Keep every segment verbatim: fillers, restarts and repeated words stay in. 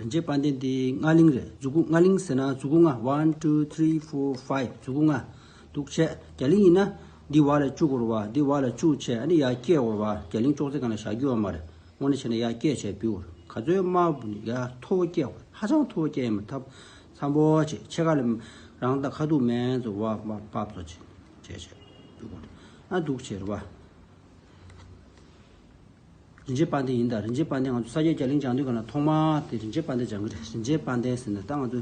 རིན་ཆེན་དཔལ་ལྡན་དེ་ལྔ་གླིང་རེད། མཛུ་གུ་ལྔ་གླིང་ཟེར་ན་མཛུ་གུ་ལྔ། One, two, three, four, five། མཛུ་གུ་ལྔ་འདུག་བྱས། བརྒྱ་གླིང་ཡིན་ན་འདི་བར་ལ་བཅུག་དགོས་རེད་བ། འདི་བར་ལ་བཅུག་བྱས། ཨ་ནི་ཡར་བཀལ་དགོས་རེད་བ། བརྒྱ་གླིང་ཅོག་ཙེ་སྒང་ལ་བཞག་རྒྱུ་ཡོད་མ་རེད། དངོས་གནས་བྱས་ན་ཡར་བཀལ་བྱས་འབུལ་དགོས་རེད། ག་ཚོད་དམའ་བོ་ནི་ཡར་མཐོ་བོ་བཀལ་དགོས་རེད། ཧ་ཅང་མཐོ་བོ་བཀལ་ཡིན་མ་ཐབས་འཚམ་པོ་བྱས། ཕྱེད་ཀ་ལ་རང་ད་ཁ་ཐུག་མེད་ཚོ་བ་བ་བབ་ཚོ་བྱས་བྱས་བྱས་འབུལ་དགོས་རེད། ཨ་འདུག་བྱས་རེད་བ། རིན་ཆེན་དཔལ་ལྡན་ཡིན་ད། རིན་ཆེན་དཔལ་ལྡན་ང་ཚོ་ས་སྐྱའི་བརྒྱ་གླིང་སྦྱང་དུས་ག་ན་ཐོག་མ་དེ་རིན་ཆེན་དཔལ་ལྡན་སྦྱང་གི་རེད། རིན་ཆེན་དཔལ་ལྡན་ཟེར་ནས་ད་ང་ཚོ་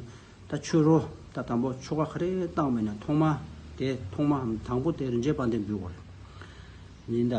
ད་ཆོས་རོ་ད་དང་པོ་ཆོ་ག་ག་རེ་བཏང་མེད་ན་ཐོག་མ་དེ་ཐོག་མ་དང་པོ་དེ་རིན་ཆེན་དཔལ་ལྡན་འབུལ་དགོས་རེད། ཡིན་ད།